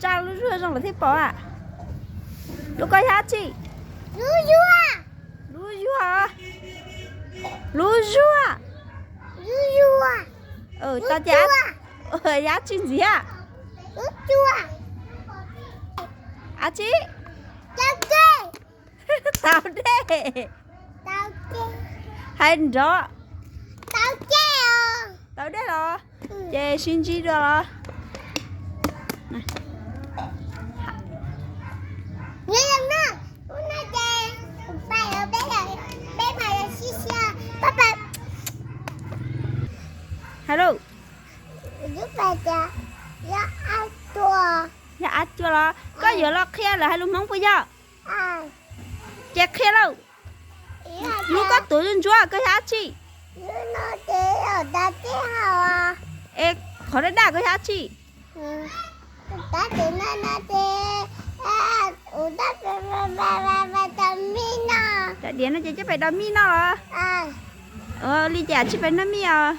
Tsa lub zuag zoo lawm thiaj pom a. Lub koj yog dab tsi? Lub zuag. Lub zuag. Tau ces yog dab tsi ntxiv a? Dab tsi? Tau dej. Hais nrov. Tau dej los? Ces sib ntsib dua los. Hais lauj. Yog av cua los? Koj yuav los qhia lawv hais lus Hmoob puas yog? Ces qhia lauj. Lub koj tuav ntsuab ntsuab koj yog dab tsi? Es qhov daj daj koj yog dab tsi? Diav no ces coj pais do mij noj los? Li cas tsis pais noj mij os?